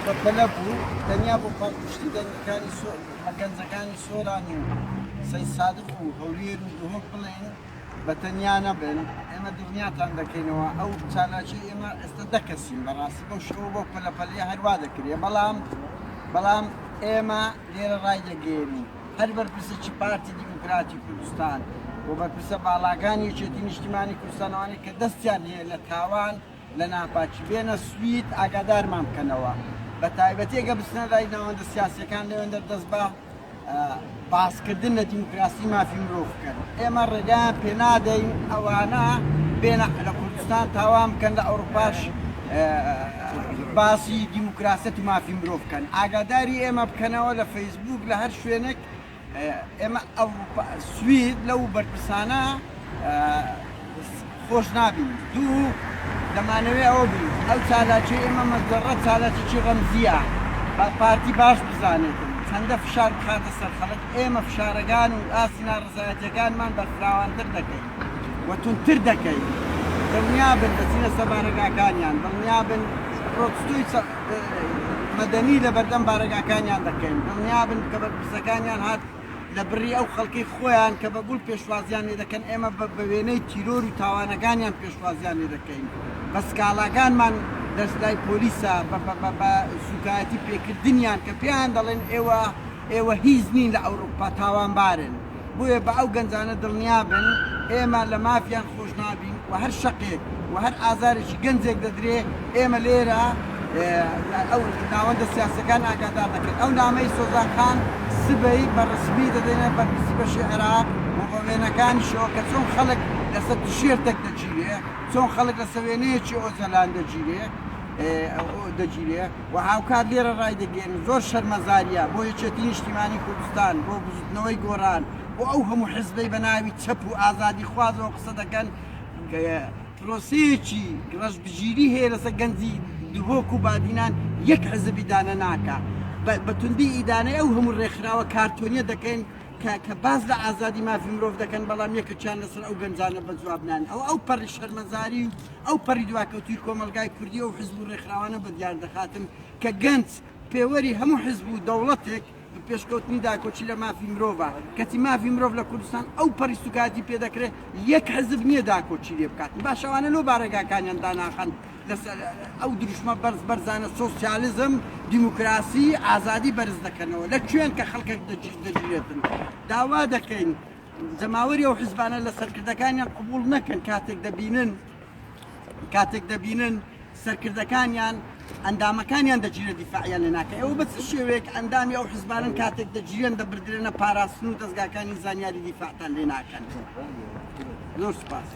بە پەلە بوو تەنیا بۆ پاڵپشتی دەنگەکانی بە گەنجەکانی سۆران و سەیدسادق و هەولێر و دهۆک بڵێین بە تەنیا نەبن، ئێمە دڵنیاتان دەکەینەوە ئەو چالاکی ئێمە ئێستا دە کەسین بەڕاستی بەو شێوە بەو پەلە پەلەیە هەروا دەکرێ بەڵام بەڵام ئێمە لێرە ڕایدەگەیەنین هەر بەرپرسێکی پارتی دیموکراتی کوردستان و بەرپرسە باڵاکانی یەکێتی نیشتیمانی کوردستان ئەوانەی کە دەستیان هەیە لە تاوان لە ناپاکی بێنە سوید ئاگادارمان بکەنەوە بە تایبەتی ئەگە بچنە لای ناوەندە سیاسیەکان لەوێندەر دەست بە باسکردن لە دیموکراسی مافی مرۆڤ بکەن ئێمە ڕێگایان پێنادەین ئەوانە بێنە لە کوردستان تاوان بکەن لە ئەوروپاش باسی دیموکراسەت و مافی مرۆڤ بکەن ئاگاداری ئێمە بکەنەوە لە فەیسبوک لە هەر شوێنێک ئێمە ئەوروپا سوید لەو بەرپرسانە خۆش نابین دوو دەمانەوێ ئەوە بین ئەو چالاکی ئێمە مەجەڕەت چالاکیی ڕەمزیە با پارتی باش بزانێتن چەندە فشار بخاتە سەر خەڵک ئێمە فشارەکان و ئاستی ناڕەزایەتیەکانمان بەرفراوانتر دەکەین و توندتر دەکەین دڵنیابن دەچینە سەر بارەگاکانیان دڵنیابن پرۆتستۆی مەدەنی لە بەردەم بارەگاکانیان دەکەین دڵنیابن کە بەرپرسەکانیان هات لە بڕی ئەو خەڵکەی خۆیان کە بە گوڵ پێشوازیان لێ دەکەن ئێمە بە وێنەی تیرۆر و تاوانەکانیان پێشوازیان لێ دەکەین بە سکاڵاکانمان دەست لای پۆلیسە بە سوکایەتی پێکردنیان کە پێیان دەڵێن ئێوە ئێوە هیچ نین لە ئەوروپا تاوانبارن بۆیە بە ئەو گەنجانە دڵنیا بن ئێمە لە مافیان خۆش نابین و هەر شەقێک و هەر ئازارێکی گەنجێک دەدرێ ئێمە لێرە ئەو ناوەندە سیاسەکان ئاگادار دەکەین. ئەو نامەی سۆزان خان سبەی بە ڕەسمی دەدەینە بەرپرسی بەشی عێراق و بە وێنەکانیشەوە کە چۆن خەڵک لەسەر تشێرتێک دەگیرێ، چۆن خەڵک لەسەر وێنەیەکی ئۆجەلان دەگیرێ دەگیرێ و هاوکات لێرە ڕایدەگەیەنن زۆر شەرمەزارییە بۆ یەکێتی نیشتیمانی کوردستان، بۆ بزوتنەوەی گۆڕان، بۆ ئەو هەموو حزبەی بە ناوی چەپ و ئازادیخوازەوە قسە دەکەن پرۆسەیەکی ڕەشبگیری هەیە لەسەر گەنجی دهۆک و بادینان یەک حزب ئیدانە ناکا بە توندی ئیدانەی ئەو هەموو ڕێکخراوە کارتۆنیە دەکەین کە کە باس لە ئازادی مافی مرۆڤ دەکەن بەڵام یەکێکیان لەسەر ئەو گەنجانە بە جواب نان ئەو ئەو پەڕی شەرمەزاری و ئەو پەڕی دواکەوتوی کۆمەڵگای کوردی ئەو حزب و ڕێکخراوانە بە دیار دەخاتن کە گەنج پێوەری هەموو حزب و دەوڵەتێک پێشکەوتنی داکۆکی لە مافی مرۆڤە، کەچی مافی مرۆڤ لە کوردستان ئەو پەڕی سوکایەتی پێ دەکرێت، یەک حزب نییە داکۆکی لێ بکات. باشە ئەوانە لۆ بارەگاکانیان داناخەن لەسەر ئەو دروشمە بەرز بەرزانە سۆسیالیزم، دیموکراسی، ئازادی بەرز دەکەنەوە؟ لە کوێن کە خەڵکەک دەگیرێتن؟ داوا دەکەین جەماوەری ئەو حزبانە لە سەرکردەکانیان قبوڵ نەکەن کاتێک دەبینن کاتێک دەبینن سەرکردەکانیان ئەندامەکانیان دەگیرێ دیفاعیان لێ ناکەن ئێوە بە چ شێوەیەک ئەندامی ئەو حزبانەن کاتێک دەگیرێن دەبردرێنە پاراستن و دەزگاکانی زانیاری دیفاعتان لێ ناکەن زۆر سوپاس.